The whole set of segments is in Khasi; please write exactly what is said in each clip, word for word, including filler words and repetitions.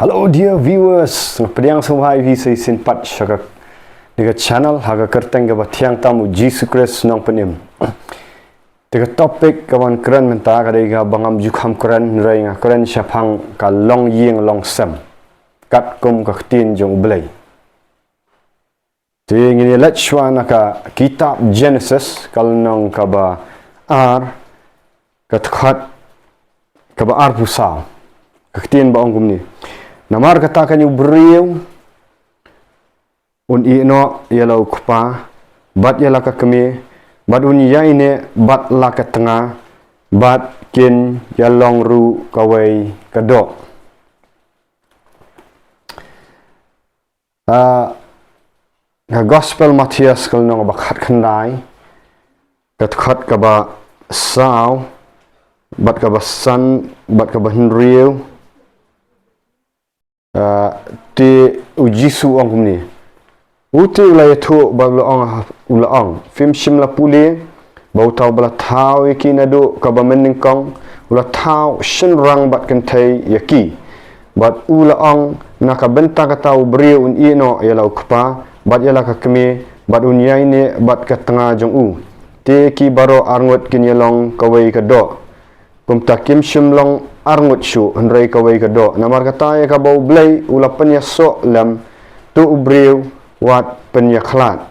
Hello dear viewers, nga pdiang sngewbha ïa phi sa shisien pat sha kane ka channel ha ka kyrteng kaba thiang tam u Jisu Khrist Nongpynim. Te ka topic kaban kren mynta ka dei kaba ngam ju kham kren, hynrei nga kren shaphang ka longïing longsem katkum ka ktien jong U Blei. Te ngin ïa leit shuwa na ka kitab Genesis, ka lynnong kaba ar, ka dkhot kaba arphew saw. Ka ktien ba ong kumne: Namar kata kane u briew un ïehnoh ïa la u kpa bad ïa la ka kmie, bad un ïaineh bad la ka tnga, bad kin ïalong ruh kawei ka doh. Ah, ka Gospel Mathaios, ka lynnong ba khatkhyndai, ka dkhot kaba saw bad kaba san bad kaba hynriew. Ah, te u Jisu u ong kumne: U te u la ïathuh bad u la ong, u la ong: Phim shym la pule ba uta uba la thaw ïa ki naduh kaba mynnyngkong u la thaw shynrang bad kynthei ïa ki? Bad u la ong: Na ka bynta kata u briew un ïehnoh ïa la u kpa bad ïa la ka kmie, bad un ïaineh bad ka tnga jong u, te ki baroh arngut kin ïalong kawei ka doh. Kumta kim shym long arngut shuh, hynrei kawei ka doh. Namar kata ïa kaba U Blei u la pynïasoh lem, to u briew wat pynïakhlad.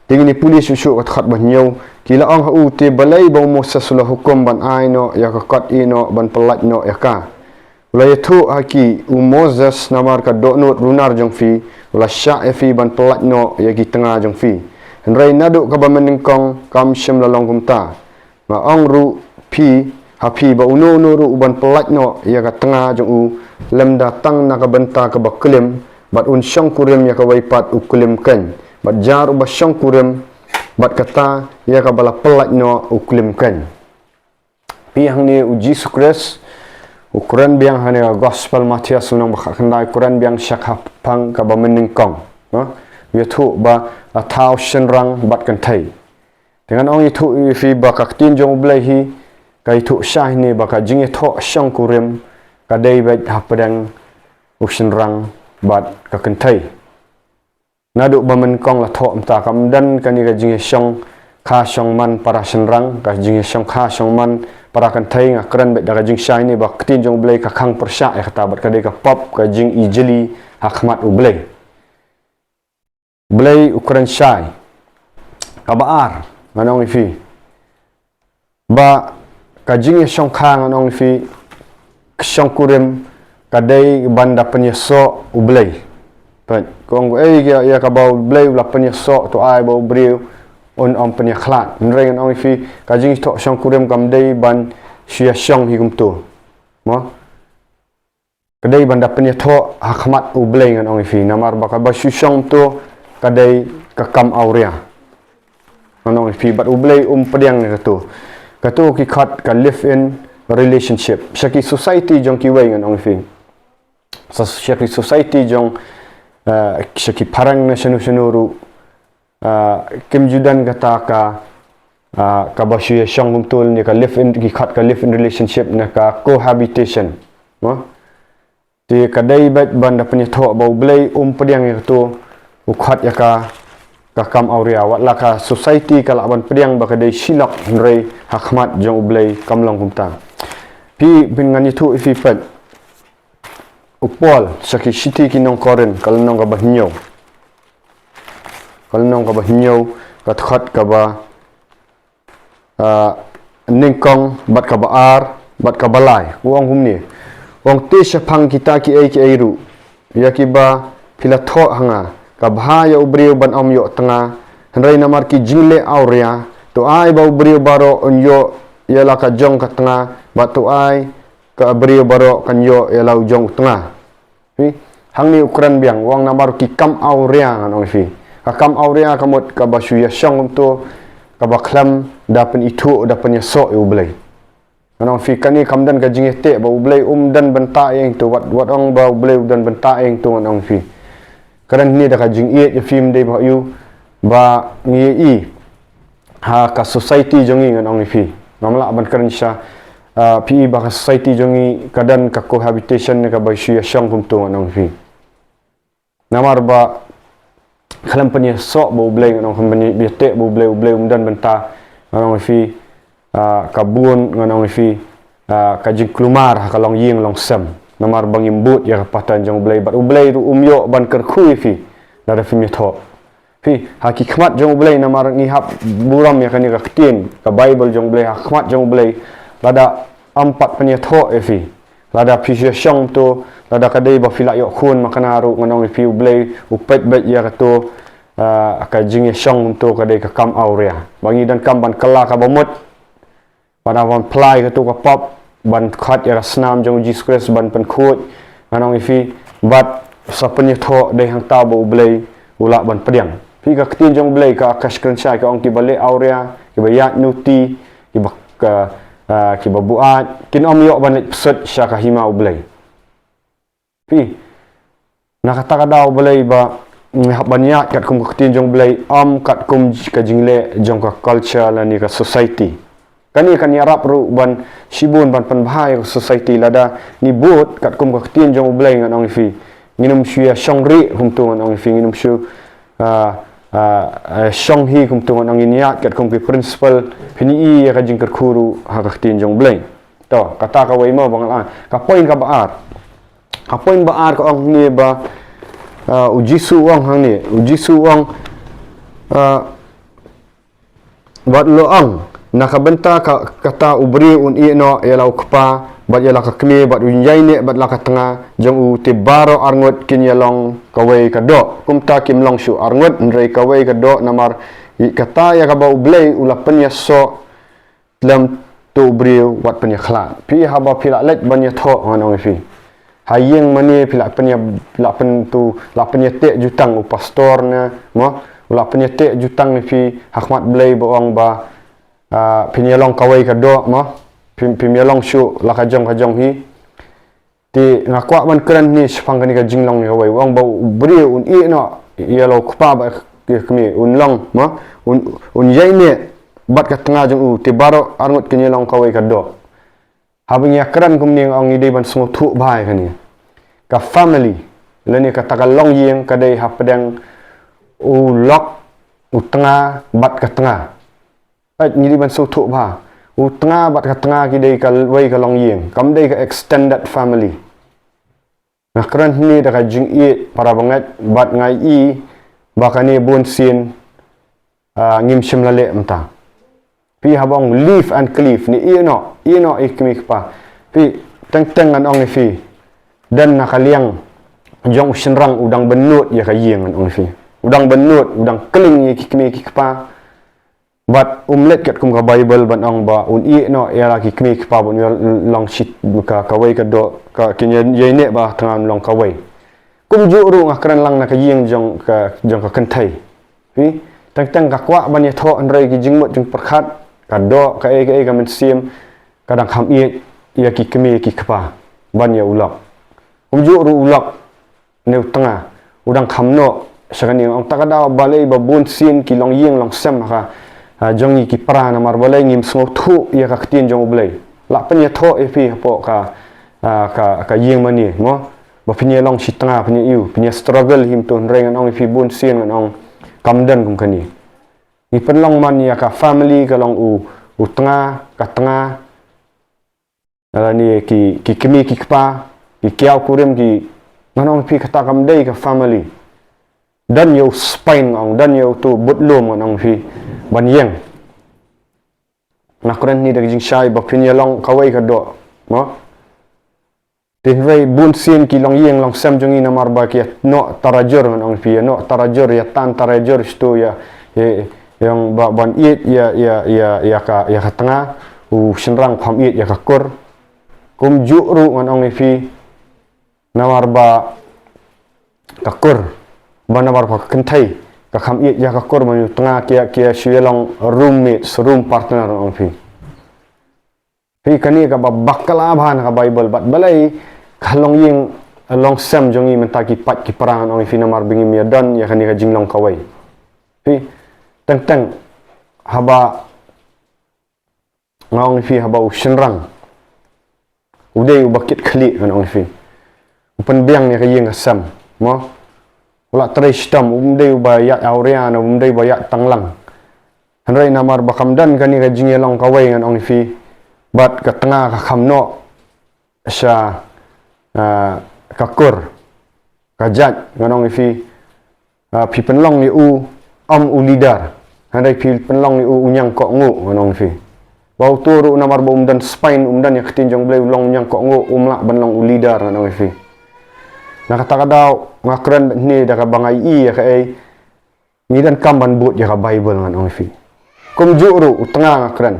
Te ngin ïa pule shuh shuh ka dkhot ba hynñiew: Ki la ong ha u: Te balei ba u Moses u la hukum ban ai noh ïa ka kot ïehnoh ban pyllait noh ïa ka? U la ïathuh ha ki u Moses: Namar ka dohnud runar jong phi u la shah ïa phi ban pyllait noh ïa ki tnga jong phi. Hynrei naduh kaba mynnyngkong kam shym la long kumta. Nga ong ruh phi, ha phi, ba uno uno ruh uban pyllait noh ïa ka tnga jong u, lymda tang na ka bynta kaba klim, bad un shongkurim ïa kawei pat, u klim keiñ. Bad jar uba shongkurim bad kata ïa kaba la pyllait noh, u klim keiñ. Phi, hangne u Jisu Khrist u kren biang, hangne ka Gospel Mathaios lynnong ba khatkhyndai, u kren biang shaphang kaba mynnyngkong, ha? U ïathuh ba la thaw shynrang bad kynthei. Te ngan ong ïathuh ïa phi ba ka ktien jong U Blei hi ka ïathuh shai ne ba ka jingïathoh shongkurim ka dei beit hapdeng u shynrang bad ka kynthei. Naduh ba mynnyngkong la thoh mynta kam don kane ka jingïashongkha shongman para shynrang, ka jingïashongkha shongman para kynthei. Nga kren beit da ka jingshai ne ba ka ktien jong U Blei ka khang pyrshah ïa kata, bad ka dei ka pop, ka jingijli ha khmat U Blei. Blei u kren shai. Kaba ar, ngan ong ïa phi ba ka jingïashongkha, ngan ong ïa phi, ka shongkurim ka dei ban da pynïasoh U Blei. Peit, ka ong, ei, ïa, ïa kaba U Blei u la pynïasoh, to ai ba u briew un ym pynïakhlad. Hynrei ngan ong ïa phi, ka jingïathoh shongkurim kam dei ban shu ïashong hi kumto. Mo? Ka dei ban da pynïathoh ha khmat U Blei, ngan ong ïa phi. Namar ba kaba shu shong to ka dei ka kam awria, ngan ong ïa phi. Bad U Blei um pdiang ïa kato. Kato ki khot ka live in relationship sha ki society jong kiwei, ngan ong ïa phi. Sa sha ki society jong, eh, sha ki phareng ne shano shano ruh, ah, kim ju don kata ka, ah, kaba shu ïashong kumto ne ka live in, ki khot ka live in relationship ne ka cohabitation. Mo? Te ka dei beit ban da pynïathoh ba U Blei um pdiang ïa kato, u khot ïa ka ka kam awria. Wat la ka society ka lah ban pdiang ba ka dei shi lok, hynrei ha khmat jong U Blei kam long kumta. Phi, phin, ngan ïathuh ïa phi, peit. U Paul sha ki shithi ki nong Korinth, ka lynnong kaba hynñiew. Ka lynnong kaba hynñiew, ka dkhot kaba, ah, nyngkong bad kaba ar bad kaba lai. U ong kumne. U ong, te shaphang kita kiei kiei ruh, ïa kiba phi la thoh ha nga, ka bha ïa u briew ban ym ïoh tnga, hynrei namar ki jingleh awria, to ai ba u briew baroh un ïoh ïa la ka jong ka tnga, bad to ai ka briew baroh kan ïoh ïa la u jong u tnga. Phi, hangne u kren biang, u ong namar ki kam awria, ngan ong ïa phi. Ka kam awria ka mut kaba shu ïashong kumto, kaba khlem da pynithuh, da pynïasoh ïa U Blei. Ngan ong ïa phi, kane kam don ka jingïateh ba U Blei um don bynta ïa ing to, wat, wat ong ba U Blei u don bynta ïa ing to, ngan ong ïa phi. Kren hangne da ka jingïeit ïa phi, ym dei ba ïoh ba ngi ïa i ha ka society jong ngi, ngan ong ïa phi. Ngam lah ban kren sha, Ah, phi i ba ka society jong ngi ka don ka cohabitation ne kaba shu ïashong kumto ngan ong ïa phi. Namar ba khlem pynïasoh bad U Blei ngan ong, khlem pynïateh bad U Blei, U Blei um don bynta ngan ong ïa phi, ah, ka bun ngan ong ïa phi, ah, ka jingkulmar ha ka longïing longsem. Namar ba ngim bud ïa ka pattern jong U Blei bad U Blei ruh um ïoh ban kyrkhu ïa phi lada phim ïathoh. Phi, ha ki khmat jong U Blei namar ngi hap burom ïa kane ka ktien, ka Bible jong U Blei, ha khmat jong U Blei, lada ym pat pynïathoh ïa phi, lada phi ïashong kumto, lada ka dei ba phi la ïoh khun makna ruh ngan ong ïa phi U Blei u peit beit ïa kato, ah, ka jingïashong kumto ka dei ka kam awria. Ba ngi donkam ban kylla kaba mut, ban ïa ban phla ïa kato ka pop, ban khot ïa ka snam jong U Jisu Khrist ban pynkhuid, ngan ong ïa phi, bad sa pynïathoh dei hangta ba U Blei u lah ban pdiang. Phi, ka ktien jong U Blei ka, ka kren shai, ka ong kiba leh awria, kiba ïaid nuti, kiba ka, ah, kiba buaid, kin ym ïoh ban leit pyrshah sha ka hima U Blei. Phi, na kata ka daw balei ba, mm, hap ban ïaid katkum ka ktien jong U Blei, ym katkum ka jingleh jong ka culture lane ka society. Kane kan ïarap ruh ban shibun ban pynbha ïa ka society lada ngi bud katkum ka ktien jong U Blei ngan ong ïa phi. Ngin ym shu ïashong rieh kumto ngan ong ïa phi, ngin ym shu, ah, ah, ah, shong hi kumto ngan ong, ngin ïaid katkum ki principle, phin ïohi ïa ka jingkyrkhu ruh ha ka ktien jong U Blei. To, kata kawei mo ba nga la. Ka point kaba ar. Ka point ba ar ka ong hangne ba, ah, U Jisu u ong hangne. U Jisu u ong, ah, bad u la ong, na ka bynta ka, kata u briew un ïeh noh ïa la u kpa, bad ïa la ka kmie, bad un ïaineh bad la ka tnga jong u, te baroh arngut kin ïalong kawei ka doh. Kumta kim long shuh arngut, hynrei kawei ka doh, namar i kata ïa kaba U Blei u la pynïasoh, khlem to u briew wat pynïakhlad. Phi, haba phi la leit ban ïathoh ngan ong ïa phi, ha ïing mane phi la pynïa, phi la pynto, la pynïateh jutang u pastor ne, mo, u la pynïateh jutang ïa phi ha khmat Blei ba ong ba, ah, phin ïalong kawei ka doh, mo, phin, phin ïalong shuh la ka jong ka jong hi. Te nga kwah ban kren hangne shaphang kane ka jinglong ïa kawei. U ong ba u briew un ïeh noh ïa la u kpa bad ïa ka kmie, un long, mo, un, un ïaineh bad ka tnga jong u, te baroh arngut kin ïalong kawei ka doh. Haba ngi ïakren kumne nga ong ngi dei ban sngewthuh bha ïa kane. Ka family lane kata ka longïing ka dei hapdeng u lok, u tnga bad ka tnga. Peit, ngi dei ban sngewthuh bha. U tnga bad ka tnga ki dei kawei ka longïing, kam dei ka extended family. Nga kren hangne da ka jingïeit para bangeit bad nga ïohi ba kane bunsien, ah, ngim shym la leh mynta. Phi, haba ong leave and cleave, ne ïeh noh, ïeh noh ïa ki kmie ki kpa. Phi, teng teng ngan ong ïa phi, don na ka liang jong u shynrang u dang bynnud ïa ka ïing ngan ong ïa phi. U dang bynnud, u dang kling ïa ki kmie ki kpa. Bad um leit katkum ka Bible ban ong ba un ïeh noh ïa la ki kmie ki kpa ban ïalong shi, ka, kawei ka doh, ka, kin ïaineh bad la ka tnga, un long kawei. Kumjuh ruh nga kren lang na ka ïing jong ka, jong ka kynthei. Phi, teng teng ka kwah ban ïathoh hynrei ki jingmut jingpyrkhat, ka doh, kaei kaei, ka mynsiem, ka dang kham ïeit ïa ki kmie ki kpa ban ïa u lok. Kumjuh ruh u lok ne u tnga u dang kham noh sha kane, nga ong, ta ka daw balei ba bunsien ki longïing longsem ha ka, ah, jong ngi ki para, namar balei ngim sngewthuh ïa ka ktien jong U Blei. La pynïathoh ïa phi hapoh ka, ah, ka, ka ïing mane, mo, ba phin ïalong shi tnga, phin ïa ïoh, phin ïa struggle hi kumto, hynrei ngan ong ïa phi bunsien ngan ong kam don kum kane. Ngi pynlong man ïa ka family ka long u, u tnga, ka tnga, lane ki, ki kmie ki kpa, ki kiaw kurim, ki, ngan ong ïa phi kata kam dei ka family. Don ïa u spine ngan ong, don ïa uto u budlum ngan ong ïa phi ban ïeng. Nga kren hangne da ka jingshai ba phin ïalong kawei ka doh, mo. Te hynrei bunsien ki longïing longsem jong ngi namar ba ki ïa noh tarajur ngan ong ïa phi, ïa noh tarajur, ïa tan tarajur shito ïa, ïa, ïa ba, ban ïeit ïa, ïa, ïa, ïa ka, ïa ka tnga, u shynrang kham ïeit ïa ka kur. Kumjuh ruh ngan ong ïa phi, namar ba ka kur, ba namar ba ka kynthei ka kham ïeit ïa ka kur, man u tnga ki ïa, ki ïa shu ïalong roommates, room partner ngan ong ïa phi. Phi, kane kaba bakla bha na ka Bible, bad balei ka longïing longsem jong ngi mynta ki pait ki para ngan ong ïa phi namar ba ngim ïa don ïa kane ka jinglong kawei. Phi, teng teng haba, nga ong ïa phi, haba u shynrang U dei uba kit khlieh ngan ong ïa phi. U pynbiang ïa ka ïing ka sem. Mo? U la trei shitom, um dei uba ïaid awria, um dei uba ïaid tanglang. Hynrei namar ba kam don kane ka jingïalong kawei ngan ong ïa phi. Bad ka tnga ka kham noh sha, ah, ka kur. Ka jait ngan ong ïa phi. Ah, phi pynlong ïa u, um u leader. Hynrei phi pynlong ïa u, u ñiangkohnguh ngan ong ïa phi. Ba uto ruh namar ba um don spine, um don ïa ka ktien jong U Blei, u long ñiangkohnguh, um lah ban long u leader ngan ong ïa phi. Na kata ka daw nga kren bad hangne da kaba nga ïohi ïa kaei. Ngi donkam ban bud ïa ka Bible ngan ong ïa phi. Kumjuh ruh u tnga nga kren.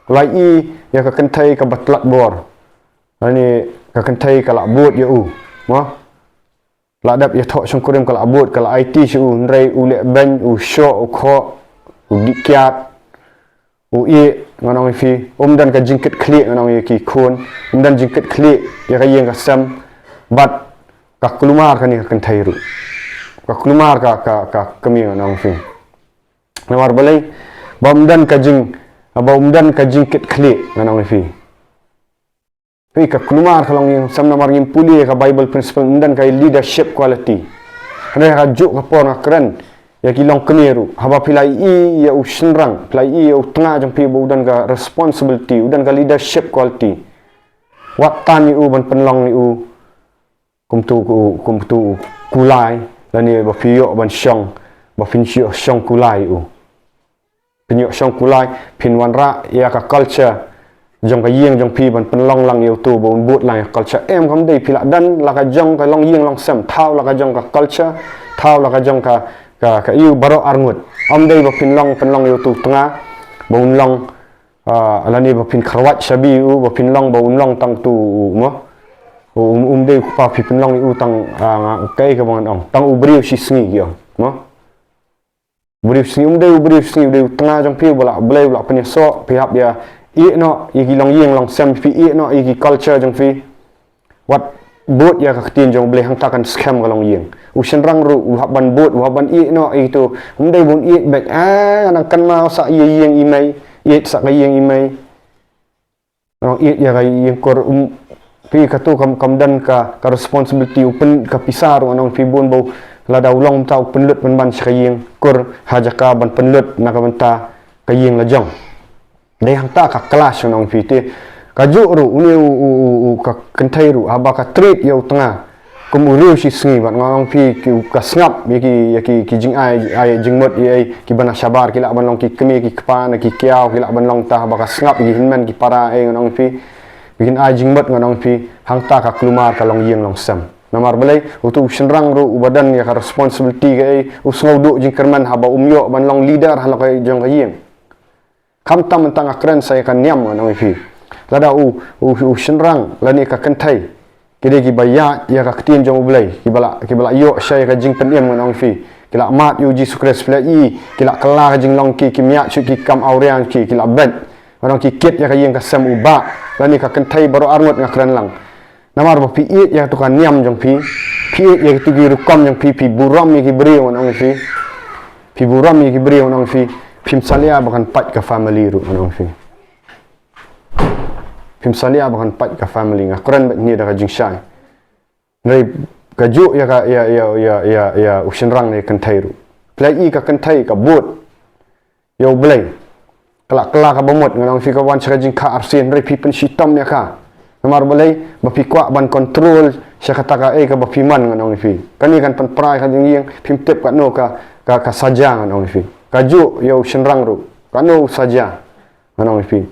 La ïohi ïa ka kynthei kaba tlot bor. Lane ka kynthei ka la bud ïa u. Mo? La dep ïathoh shongkurim ka la bud, ka la aiti sha u, hynrei u leh beiñ, u shoh, u khoh, u dih kiad, u ïeh, ngan ong ïa phi, um don ka jingkit khlieh ngan ong ïa ki khun, um don jingkit khlieh ïa ka ïing ka sem, bad ka kulmar kane ka kynthei ruh. Ka kulmar ka, ka, ka kmie ngan ong ïa phi. Namar balei, ba um don ka jing, ba um don ka jingkit khlieh ngan ong ïa phi. Phi ka kulmar ka longïing sem namar ngim pule ka Bible principle, um don ka leadership quality. Hynrei ha kajuh ka por nga kren ïa ki longkmie ruh. Haba phi la ïohi ïa u shynrang, phi la ïohi ïa u tnga jong phi ba u don ka responsibility, u don ka leadership quality. Wat tan ïa u ban pynlong ïa u kumto u, kumto u kulai, lane ba phi ïoh ban shong, ba phin ïoh shong kulai ïa u. Phin ïoh shong kulai, phin wanrah ïa ka culture jong ka ïing jong phi ban pynlong lang ïa uto ba un bud lang ïa ka culture. Em kam dei, phi lah don la ka jong ka longïing longsem, thaw la ka jong ka culture, thaw la ka jong ka, ka, ka ïa u baroh arngut. Ym dei ba phin long, pynlong ïa uto u tnga ba un long, ah, lane ba phin kharwait shabi u, ba phin long, ba un long tang uto u, mo? Um, um dei u kpa phi pynlong ïa u tang, ah, kaei kaba ngan ong, tang u briew shisngi ki ong, mo? Briew sngi, um dei u briew sngi, u dei u tnga jong phi, ba la Blei, ba la pynïasoh, phi hap ïa ïeh noh ïa ki longïing longsem, phi ïeh noh ïa ki culture jong phi. Wat bud ïa ka ktien jong U Blei hangta kan skhem ka longïing. U shynrang ruh u hap ban bud, u hap ban ïeh noh ïa kito. Um dei ban ïeh beit, ah, nang kynmaw sa ïa ïing i mei, ïeh sa ka ïing i mei. Ngan ong ïeit ïa ka ïing kur, um, phi katu kam, kam don ka, ka responsibility u pyn, ka pisa ruh ngan ong phi bun ba u lada u long mynta u pynlut pynban sha ka ïing kur ha jaka ban pynlut na ka bynta ka ïing la jong. Dei hangta ka clash ngan ong phi te. Kajuh ruh une u, u, u, u ka kynthei ruh haba ka treat ïa u tnga kum u riew shisngi bad ngan ong phi ki, ka sngap ïa ki, ïa ki, ki jingai, ai jingmut ïa, ïa kiba na shabar, ki lah ban long ki kmie ki kpa na ki kiaw, ki lah ban long ta haba ka sngap ïa ki hynmen ki para, eh, ngan ong phi. Ki jingai jingmut ngan ong phi, hangta ka kulmar ka longïing longsem. Namar balei, utu u shynrang ruh uba don ïa ka responsibility kaei, u sngewduh jingkyrmen haba um ïoh ban long leader ha la ka jong ka ïing. Khamtam mynta nga kren sa ïa ka niam ngan ong ïa phi. Lada u, u, u shynrang lane ka kynthei ki dei kiba ïaid ïa ka ktien jong U Blei, kiba la, kiba la ïoh sha ïa ka jingpynim ngan ong ïa phi. Ki la mad ïa U Jisu Khrist, phi la i, ki la kylla ka jinglong ki, kim ïaid shuh ki kam awria ki, ki la beit. Ngan ong ki kit ïa ka ïing ka sem u bah, lane ka kynthei baroh arngut nga kren lang. Namar ba phi ïeit ïa katu ka niam jong phi, phi ïeit ïa katu ki rukom jong phi, phi burom ïa ki briew ngan ong ïa phi. Phi burom ïa ki briew ngan ong ïa phi, phim salia ba kan pait ka family ruh ngan ong ïa phi. Phim salia ba kan pait ka family, nga kren beit hangne da ka jingshai. Hynrei kajuh ïa ka, ïa, ïa, ïa, ïa, ïa u shynrang ne kynthei ruh. Phi la i ka kynthei ka bud ïa U Blei. Ka la kylla kaba mut ngan ong ïa phi, ka wan sha ka jingkha arsien, hynrei phi pynshitom ïa ka. Namar balei, ba phi kwah ban control sha kata kaei kaba phi mon ngan ong ïa phi. Kane kan pynpra ïa ka jingïing, phim tip katno ka, ka, ka saja ngan ong ïa phi. Kajuh ïa u shynrang ruh, katno u saja ngan ong ïa phi.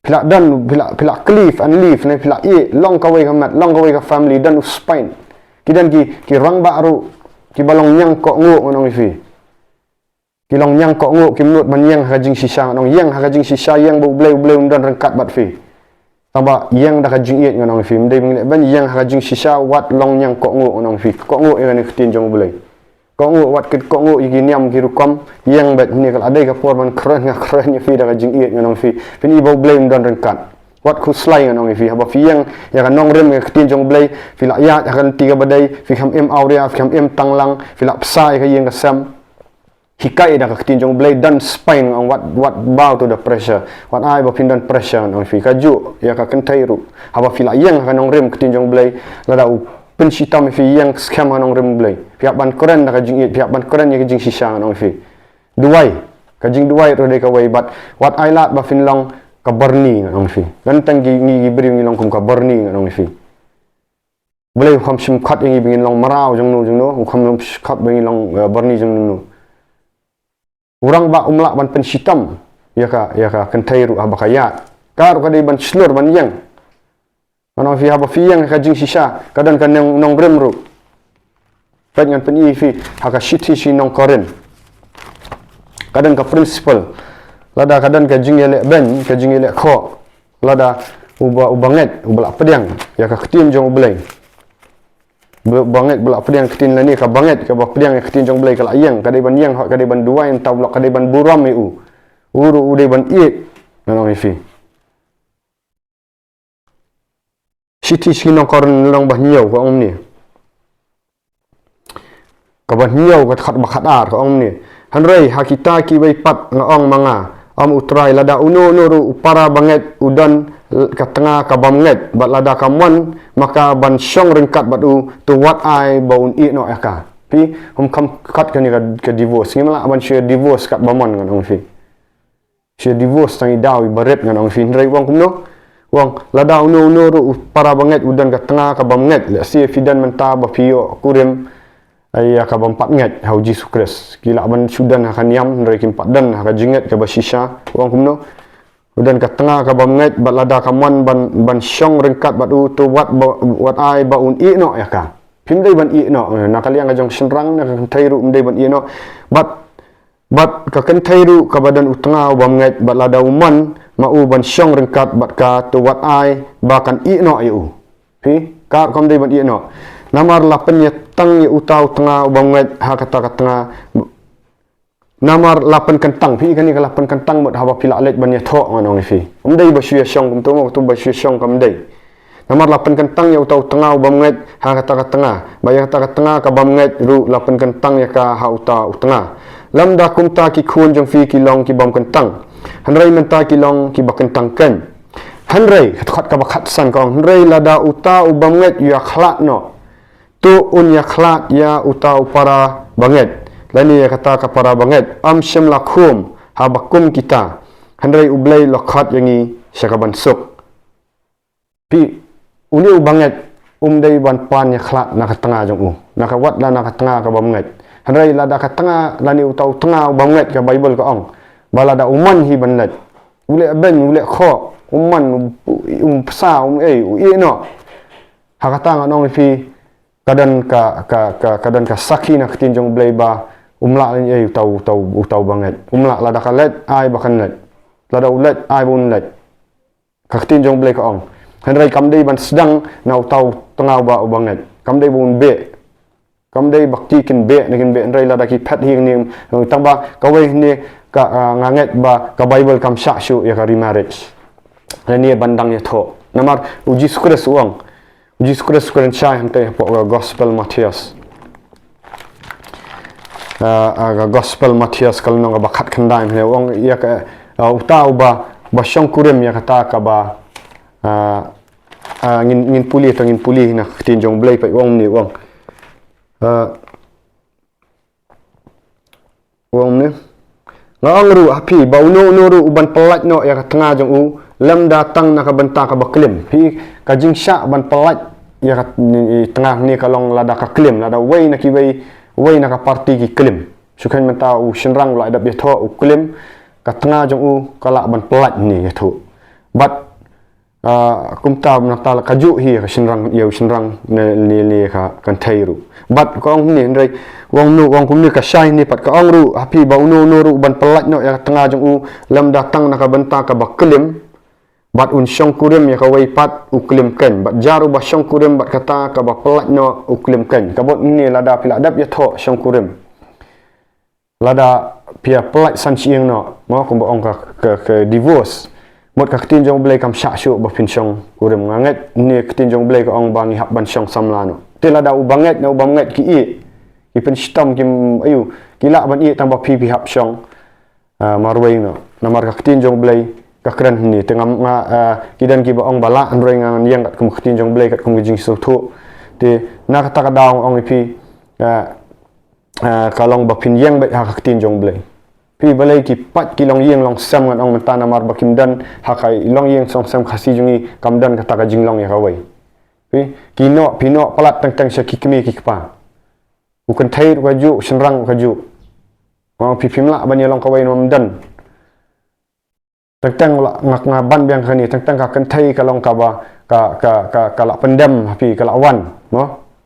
Phi la don, phi la, phi la cleave and leave ne, phi la ïeh, long kawei ka met, long kawei ka family, don u spine. Ki don ki, ki rangbah ruh kiba long ñiangkohnguh ngan ong ïa phi. Ki long ñiangkohnguh, kim nud ban ïeng ha ka jingshisha ngan ong, ïeng ha ka jingshisha, ïeng ba U Blei, U Blei un don ryngkat bad phi. Tangba ïeng da ka jingïeit ngan ong ïa phi, ym dei ba ngi leh beiñ, ïeng ha ka jingshisha, wat long ñiangkohnguh ngan ong ïa phi. Kohnguh ïa kane ka ktien jong U Blei. Kohnguh, wat kit kohnguh ïa ki niam ki rukom, ïeng beit hangne, ka la dei ka por ban kren, nga kren ïa phi da ka jingïeit ngan ong ïa phi. Phin i ba U Blei un don ryngkat. Wat khuslai ngan ong ïa phi, haba phi ïeng ïa ka nongrim ïa ka ktien jong U Blei, phi la ïaid ha ka lynti kaba dei, phi kham im awria, phi kham im tanglang, phi la bsa ïa ka ïing ka sem. hikai da ka ktien jong U Blei, don spine, nga ong, wat, wat bow to the pressure. Wat ai ba phin don pressure, nga ong ïa phi. Kajuh ïa ka kynthei ruh, haba phi la ïeng ha ka nongrim ktien jong U Blei, lada u pynshitom ïa phi, ïeng skhem ha nongrim U Blei, phi hap ban kren da ka jingïeit, phi hap ban kren ïa ka jingshisha, nga ong ïa phi. Duwai, ka jingduwai ruh dei kawei. Bad wat ai lad ba phin long ka Barney, nga ong ïa phi. Don tang ngi, ngi, ngi briew ngi long kum ka Barney, nga ong ïa phi. U Blei u kham shym khot ïa ngi ba ngin long mraw jong no jong no, u kham shym khot ba ngin long, eh, Barney jong no. U rangbah um lah ban pynshitom ïa ka, ïa ka kynthei ruh haba ka ïaid. Ka ruh ka dei ban shlur ban ïeng. Nga ong ïa phi, haba phi ïeng ha ka jingshisha, ka don ka nong, nongrim ruh. Peit, ngan pyni ïa phi ha ka shithi sha ki nong Korinth. Ka don ka principle. Lada ka don ka jingïaleh beiñ, ka jingïaleh khoh, lada uba, uba ngeit uba la pdiang ïa ka ktien jong U Blei, uba, uba ngeit uba la pdiang ktien, lane kaba ngeit kaba pdiang ïa ka ktien jong U Blei ka la ïeng, ka dei ban ïeng hok, ka dei ban duwai, mynta u lok ka dei ban burom ïa u. U ruh u dei ban ïeit, nga ong ïa phi. Shithi sha ki nong Korinth lynnong ba hynñiew ka ong kumne. Kaba hynñiew, ka dkhot ba khatar ka ong kumne: Hynrei ha kita kiwei pat nga ong ma nga, ym U Trai, lada uno uno ruh u para bangeit u don ka tnga ka bym ngeit, bad lada ka mon ma ka ban shong ryngkat bad u, to wat ai ba un ïeh noh ïa ka. Phi, um kham khot kane ka, ka divorce. Ngim lah ban shu divorce katba mon, ngan ong ïa phi. Shu divorce tang i daw iba rit, ngan ong ïa phi. Hynrei u ong kumno? U ong, lada uno uno ruh u para bangeit u don ka tnga ka bym ngeit, lehse phi don mynta ba phi ïoh kurim ïa ka bym pat ngeit ha U Jisu Khrist. Ki lah ban shu don ha ka niam hynrei kim pat don ha ka jingngeit kaba shisha. U ong kumno? U don ka tnga ka bym ngeit, bad lada ka mon ban, ban shong ryngkat bad u, to wat ba, wat ai ba un ïeh noh ïa ka. Phim dei ban ïeh noh. Na ka liang ka jong shynrang, na ka kynthei ruh ym dei ban ïeh noh. Bad Bad ka kynthei ruh kaba don u tnga u bym ngeit, bad lada u mon ma u ban shong ryngkat bad ka, to wat ai ba kan ïeh noh ïa u. Phi, ka ruh kam dei ban ïeh noh. Namar la pynïatang ïa uta u tnga u bym ngeit ha kata ka tnga. Namar la pynkyntang, phi, kane ka la pynkyntang mut haba phi la leit ban ïathoh, ngan ong ïa phi. Ym dei ba shu ïashong kumto mo, kumto ba shu ïashong kam dei. Namar la pynkyntang ïa uta u tnga u bym ngeit ha kata ka tnga, bad ïa kata ka tnga ka bym ngeit ruh la pynkyntang ïa ka ha uta u tnga. Lymda kumta ki khun jong phi ki long ki bym kyntang, hynrei mynta ki long kiba kyntang keiñ. Hynrei, ka dkhot kaba khatsan ka ong, hynrei lada uta u bym ngeit u ïakhlad noh, to un ïakhlad ïa uta u para bangeit, lane ïa kata ka para bangeit. Ym shym la khum haba kum kita, hynrei U Blei u la khot ïa ngi sha ka ban suk. Phi, une u bangeit um dei ban pan ïakhlad na ka tnga jong u, na ka, wat la na ka tnga ka bym ngeit. Hynrei lada ka tnga, lane uta u tnga u bym ngeit, ka Baibl ka ong ba lada u mon hi ban leit, u leh beiñ, u leh khoh, u mon, u, u, um pynsa, um ei, u ïeh noh, ha kata ngan ong ïa phi, ka don ka, ka, ka, ka don ka sakhi na ka ktien jong U Blei ba um lah leh ei uta u, uta u, uta u bangeit. Um lah, lada ka leit ai ba kan leit, lada u leit ai ba un leit. Ka ktien jong U Blei ka ong. Hynrei kam dei ban sdang na uta u tnga uba, u bangeit. Kam dei ba un beh. Kam dei ba ki kin beh ne kin beh, hynrei lada ki phet hi ne, tang ba kawei ne ka, ah, nga ngeit ba ka Baibl kam shah shuh ïa ka remarriage, lane ban dang ïathoh. Namar U Jisu Khrist u ong, U Jisu Khrist u kren shai hangtei hapoh ka Gospel Mathaios. Ah, ah, ka Gospel Mathaios ka lynnong kaba khatkhyndai, hynrei u ong ïa ka, ah, uta uba, ba shong kurim ïa kata kaba, ah, ah, ngin, ngin pule, to ngin pule na ka ktien jong U Blei, peit u ong kumne, u ong. Ah, u ong kumne: Nga ong ruh ha phi ba uno uno ruh u ban pyllait noh ïa ka tnga jong u, lymda tang na ka bynta kaba klim. Phi, ka jingshah ban pyllait ïa ka, i, i tnga ne ka long lada ka klim, lada uwei na kiwei, uwei na ka party ki klim. Shu kheiñ mynta u shynrang u la dep ïathoh, u klim, ka tnga jong u ka lah ban pyllait ne ïathoh. Bad Ah, kumta nangta la kajuh hi ka shynrang, ïa u shynrang ne, ne, ne ka kynthei ruh. Bad ka ong kumne, hynrei u ong kumno, u ong kumne, ka shai ne pat, ka ong ruh ha phi ba uno uno ruh u ban pyllait noh ïa ka tnga jong u, lymda tang na ka bynta kaba klim, bad un shong kurim ïa kawei pat, u klim keiñ. Bad jar uba shong kurim bad kata kaba pyllait noh, u klim keiñ. Ka mut kumne, lada phi la dep ïathoh shong kurim, lada phi ïa pyllait san shyieng noh, mo, kumba ong ka, ka, ka divorce, mut ka ktien jong U Blei kam shah shuh ba phin shong kurim. Nga ngeit ne ka ktien jong U Blei ka ong ba ngi hap ban shong samla noh. Te lada u bangeit ne u bym ngeit ki ïeh, Ki pynshitom kim, aïu, ki lah ban ïeit tang ba phi phi hap shong. Ah, marwei no. Namar ka ktien jong U Blei ka kren hangne. Te nga, nga, ah, ki don kiba ong ba lah, hynrei ngan ïeng katkum ka ktien jong U Blei, katkum ka jingsngewthuh. Te na kata ka daw nga ong ïa phi, ah, ah, ka long ba phin ïeng beit ha ka ktien jong U Blei. Phi balei ki pat ki longïing longsem, ngan ong mynta, namar ba kim don ha ka longïing longsem Khasi jong ngi, kam don kata ka jinglong ïa kawei. Phi, ki noh, phi noh palat teng teng sha ki kmie ki kpa. U kynthei ruh kajuh, u shynrang ruh kajuh. Nga ong ïa phi, phim lah ban ïalong kawei namar ym don. Teng teng la, nga, nga ban biang kane, teng teng ka kynthei ka long kaba, ka, ka, ka, ka la pyndem ha phi, ka la wan, mo?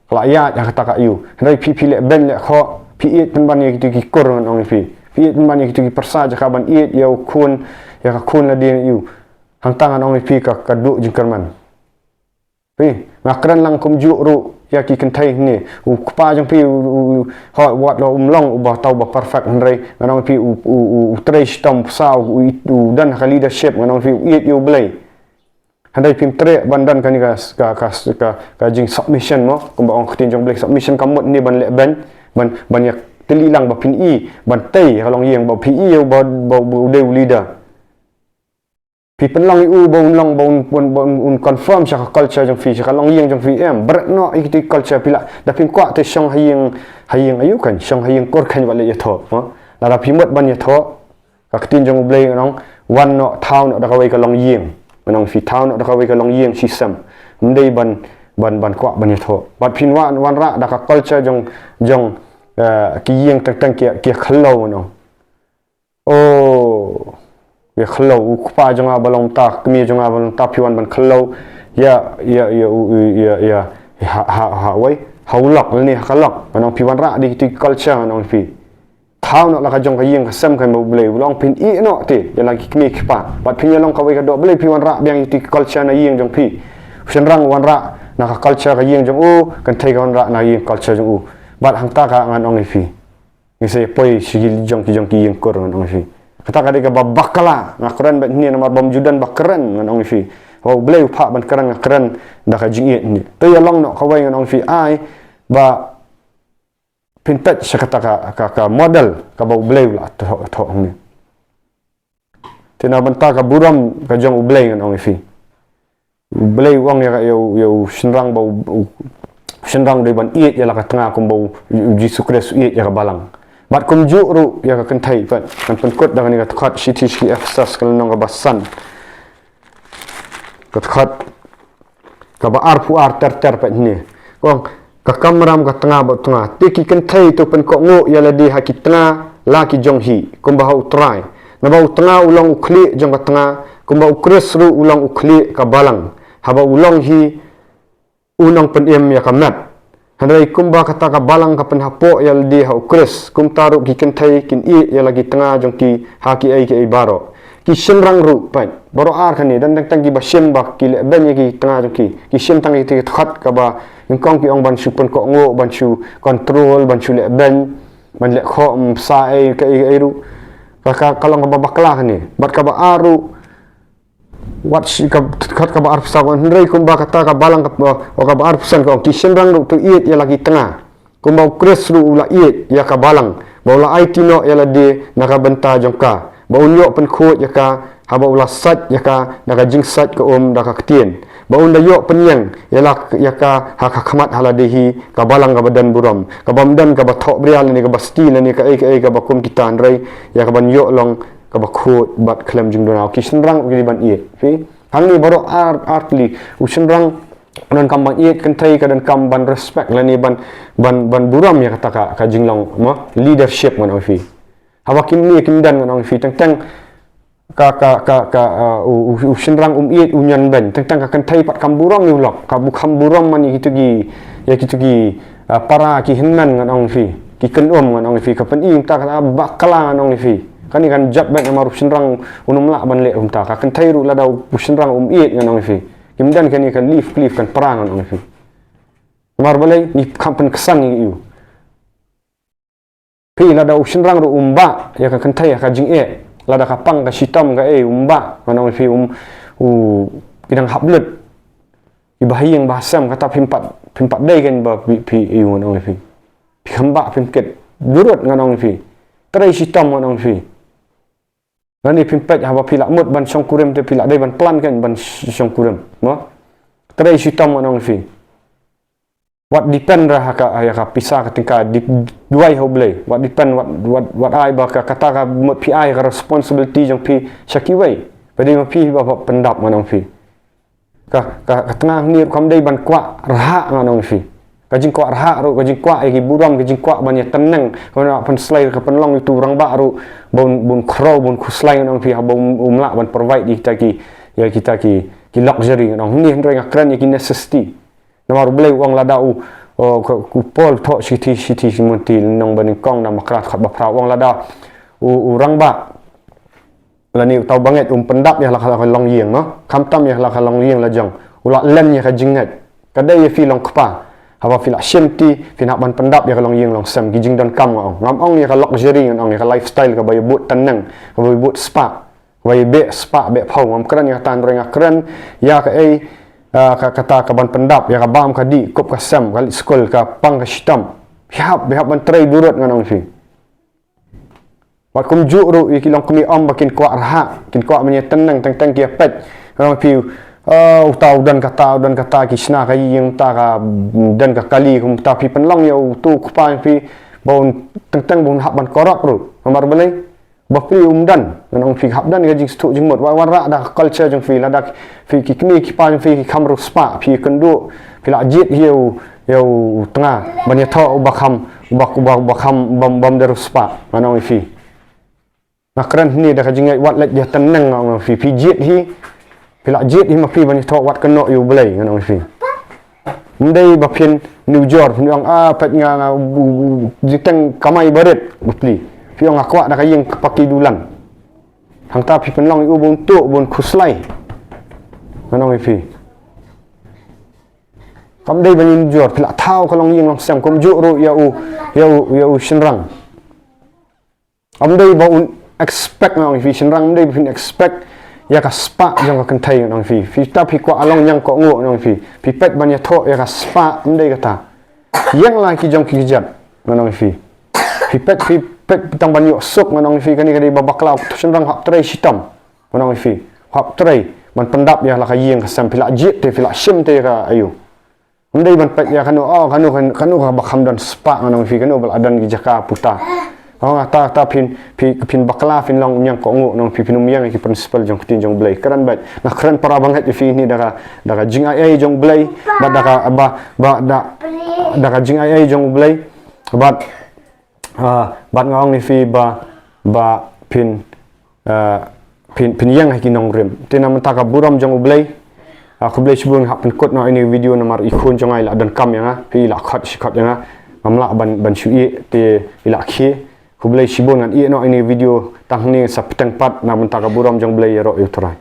Ka la ïaid ha kata ka aïu. Hynrei phi, phi leh beiñ leh khoh, phi ïeit pynban ïa kito ki kur, ngan ong ïa phi. Phi ïeit pynban ïa kito ki pyrsa jaka ban ïeit ïa u khun, ïa ka khun lade na aïu. Hangta ngan ong ïa phi ka, ka duh jingkyrmen. Phi, nga kren lang kumjuh ruh ïa ki kynthei hangne. U kpa jong phi, u, u, u, hooid, wat la um long uba tau ba perfect, hynrei ngan ong ïa phi u, u, u, u trei shitom pisa, u, u, u don ha ka leadership, ngan ong ïa phi u ïeit ïa U Blei. Hynrei phim treh ban don kane ka, ka, ka, ka, ka jing submission, mo, kumba ong ka ktien jong U Blei, submission ka mut hangne ban leh beiñ, ban, ban ïatylli lang ba phin ïohi, ban tei ha ka longïing ba phi ïohi ba, ba, ba u dei u leader. Phi pynlong ïa u ba un long, ba un, ba un, ba un, un conform sha ka culture jong phi, sha ka longïing jong phi, em, bret noh ïa kito ki culture phi lah. Da phim kwah te shong ha ïing, ha ïing aïu kan, shong ha ïing kur kan, wat leh ïathoh, ha? Lada phi mut ban ïathoh, ka ktien jong U Blei ka ong, wan noh, thaw noh da kawei ka longïing. Ka ong phi thaw noh da kawei ka longïing shisem. Ym dei ban, ban, ban kwah ban ïathoh. Bad phin wan, wanrah da ka culture jong, jong, eh, ki ïing teng teng ki, ki khlaw noh. Oh, ïa khlaw, u kpa jong nga ba long ta, kmie jong nga ba long ta, phi wan ban khlaw ïa, ïa, ïa, u, u, ïa, ïa, ha, ha, ha, wei, ha u lok, lane ha ka lok. Ngan ong phi wanrah da kito ki culture, ngan ong phi. Thaw noh la ka jong ka ïing ka sem kan ba U Blei, U Blei ong phin ïeh noh te ïa la ki kmie ki kpa. Bad phin ïalong kawei ka doh Blei, phi wanrah biang ïa kito ki culture na ïing jong phi. U shynrang wanrah na ka culture ka ïing jong u, kynthei ka wanrah na ïing culture jong u. Bad hangta ka ngan ong ïa phi. Ngi sa ïa poi sha ki jong ki jong ki ïing kur, ngan ong ïa phi. Kata ka dei kaba bakla, nga kren bad hangne namar bym ju don ba kren, ngan ong ïa phi. Ba U Blei u phah ban kren, nga kren da ka jingïeit hangne. To ïalong noh kawei, ngan ong ïa phi, ai ba phin peit sha kata ka, ka, ka model kaba U Blei u la thoh, thoh hangne. Te na bynta ka burom ka jong U Blei, ngan ong ïa phi. U Blei u ong ïa ka, ïa u, ïa u shynrang ba u, u shynrang u dei ban ïeit ïa la ka tnga kumba u, u Jisu Khrist u ïeit ïa ka balang. Bad kumjuh ruh ïa ka kynthei pat, ngan pynkut da kane ka dkhot, Shithi sha ki Ephesos ka lynnong kaba san. Ka dkhot kaba arphew ar ter ter pat hangne. Ka ong, ka kamram ka tnga bad u tnga. Te ki kynthei to pynkohnguh ïa lade ha ki tnga la ki jong hi, kumba ha U Trai. Naba u tnga u long u khlieh jong ka tnga, kumba U Khrist ruh u long u khlieh ka balang. Haba u long hi u nongpynim ïa ka met. Hynrei kumba kata ka balang ka pynhapoh ïa lade ha U Khrist, kumta ruh ki kynthei kin ïeh ïa la ki tnga jong ki ha kiei kiei baroh. Ki shynrang ruh pat, baroh ar kane, don teng teng kiba shim ba ki leh beiñ ïa ki tnga jong ki. Ki shim tang ïa ki dkhot kaba nyngkong ki ong ban shu pynkohnguh, ban shu control, ban shu leh beiñ, ban leh khoh, ym sa ei kaei kaei ruh. Ka, ka, ka long kaba bakla kane. Bad kaba ar ruh, wat shi ka, dkhot kaba arphew saw, hynrei kumba kata ka balang kaba, o kaba arphew san ka ong, ki shynrang ruh to ïeit ïa la ki tnga. Kumba U Khrist ruh u la ïeit ïa ka balang, ba u la aiti noh ïa lade na ka bynta jong ka, ba un ïoh pynkhuid ïa ka, haba u la sait ïa ka na ka jingsait ka um da ka ktien. Ba un da ïoh pynïeng ïa la, ïa ka ha ka khmat ha lade hi, ka balang kaba don burom, kaba ym don kaba thohbria lane kaba sti lane kaei kaei kaba kum kita, hynrei ïa kaban ïoh long kaba khuid bad khlem jingduna. Ki shynrang ki dei ban ïeit. Phi? Hangne baroh ar, ar tylli. U shynrang u donkam ban ïeit, kynthei ka donkam ban respect lane ban, ban, ban burom ïa kata ka, ka jinglong, mo? Leadership, ngan ong ïa phi. Haba kim ne kim don, ngan ong ïa phi, teng teng ka, ka, ka, ka, uh, u, u, u shynrang um ïeit, u ñion beiñ. Teng teng ka kynthei pat kam burom ïa u lok, ka bu kam burom man ïa kito ki, ïa kito ki, uh, para ki hynmen, ngan ong ïa phi. Ki kynum, ngan ong ïa phi. Ka pyni mynta kata bakla, ngan ong ïa phi. Kane kan jop beit namar u shynrang un ym lah ban leh kumta. Ka kynthei ruh lada u shynrang um ïeit, ngan ong ïa phi. Kim don kane ka leave cliff kan pra, ngan ong ïa phi. Namar balei? Ngi kham pynksan ïa u. Phi, lada u shynrang ruh um bah ïa ka kynthei ha ka jingeh, lada ka pang ka shitom kaei, um bah, ngan ong ïa phi, um, u, ki dang hap lut. Iba ha ïing ba ha sem, kata phim pat, phim pat dei kein ba phi, phi ïoh, ngan ong ïa phi. Phi kham bah phim kit. Durut ngan ong ïa phi. Trei shitom ngan ong ïa phi. Lane phim peit haba phi lah mut ban shongkurim te phi lah dei ban plan kan ban sh-, shongkurim. Mo? Trei shitom ngan ong ïa phi. Wat depend ra ha ka, ha ka pisa ka tyngka, dep-, duwai ha U Blei. Wat depend, wat, wat, wat ai ba ka, kata ka mut phi ai ka responsibility jong phi sha kiwei. Ba dei ma phi ba, ba pyndap ngan ong ïa phi. Ka, ka, ka tnga hangne ruh kam dei ban kwah rhah ngan ong ïa phi. Ka jingkwah rhah ruh, ka jingkwah ïa ki burom, ka jingkwah ban ïa tneng, ka ban pynslai ka pynlong ïa utu u rangbah ruh, ba un, ba un khraw, ba un khuslai ngan ong ïa phi, haba um, um lah ban provide ïa kita ki, ïa kita ki, ki luxury ngan ong. Hangne hynrei nga kren ïa ki necessity. Namar U Blei u ong lada u, u, ka, u Paul thoh shithi, shithi, shithi Timothy lynnong ba nyngkong na ba kra dkhot ba phra u ong lada u, u rangbah lane uta u bangeit um pyndap ïa la ka, la ka longïing, mo? Khamtam ïa la ka longïing la jong. U la len ïa ka jingngeit. Ka dei ïa phi long kpa. Haba phi la shim ti, phin hap ban pyndap ïa ka longïing longsem, ki jingdonkam nga ong. Ngam ong ïa ka luxury ngan ong, ïa ka lifestyle kaba ïa bud tneng, kaba ïa bud spah, kaba ïa beh spah beh phew. Ngam kren ïa kata hynrei nga kren ïa kaei, ah, ka, kata ka ban pyndap ïa ka bam ka dih, kup ka sem, ka leit skul, ka pang ka shitom. Phi hap, phi hap ban trei durut ngan ong ïa phi. Wat kumjuh ruh ïa ki longkmie ym ba kin kwah rhah, kin kwah ban ïa tneng teng teng ki ïa peit. Ngan ong ïa phi, ah, uta u don kata, u don kata, ki shna ka ïing, uta ka don ka kali, kumta phi pynlong ïa utu u kpa jong phi ba un teng teng ba un hap ban corrupt ruh. Namar balei? Ba phi um don, ngan ong ïa phi hap don ka jingsngewthuh jingmut. Wat wanrah da ka culture jong phi, lada phi ki kmie ki kpa jong phi ki kham riewspah, phi kynduh, phi la jied ïa u, ïa u tnga ban ïathoh uba kham, uba, uba, uba kham bym, bym da riewspah, ngan ong ïa phi. Nga kren hangne da ka jingngeit, wat leit ïa tneng ngan ong ïa phi, phi jied hi, phi la jied hi ma phi ban ïathoh, wat kynnoh ïa U Blei ngan ong ïa phi. Ym dei ba phin nujor, phin ong, ah, peit nga, nga, u, u, u, jingteng kamai barit, bapli. Phi ong nga kwah da ka ïing ka paki dulan. Hangta phi pynlong ïa u ba un tuh, ba un khuslai. Ngan ong ïa phi. Kam dei ban ïa nujor, phi la thaw ka longïing longsem, kumjuh ruh ïa u, ïa u, ïa u shynrang. Ym dei ba un expect ngan ong ïa phi, shynrang ym dei ba phin expect ïa ka spah jong ka kynthei ngan ong ïa phi. Phi ta phi kwah long ñiangkohnguh ngan ong ïa phi. Phi peit ban ïathoh ïa ka spah ym dei kata. Ïeng la ki jong ki kjat ngan ong ïa phi. Phi peit, phi peit tang ban ïoh suk ngan ong ïa phi, kane ka dei ba bakla, u shynrang hap trei shitom. Ngan ong ïa phi, hap trei ban pyndap ïa la ka ïing ka sem, phi la jied te, phi la shim te ïa ka aïu. Ym dei ban peit ïa kano, oh, kano, kano, kano kaba kham don spah ngan ong ïa phi, kano ba la don ki jaka puta. Oh, ta, ta phin, phi, phin bakla, phin long ñiangkohnguh ngan ong ïa phi, phin ym ïeng ïa ki principle jong ka ktien jong U Blei. Kren beit, nga kren para bangeit ïa phi hangne da ka, da ka jingaiei jong U Blei, bad da ka, ba, ba, da, da ka jingaiei jong U Blei, bad Ah, bad nga ong ïa phi ba, ba phin, ah, phin, phin ïeng ha ki nongrim. Te na mynta ka burom jong U Blei. Ah, khublei shibun, nga hap pynkut noh ïa ine i video namar i khun jong nga i la donkam ïa nga, phi, i la khot shi khot ïa nga. Ngam lah ban, ban shu ïeh te i la khie. Khublei shibun, ngan ïeh noh ïa ine i video tang hangne sa pteng pat. Na mynta ka burom jong U Blei, ïaroh ïa U Trai.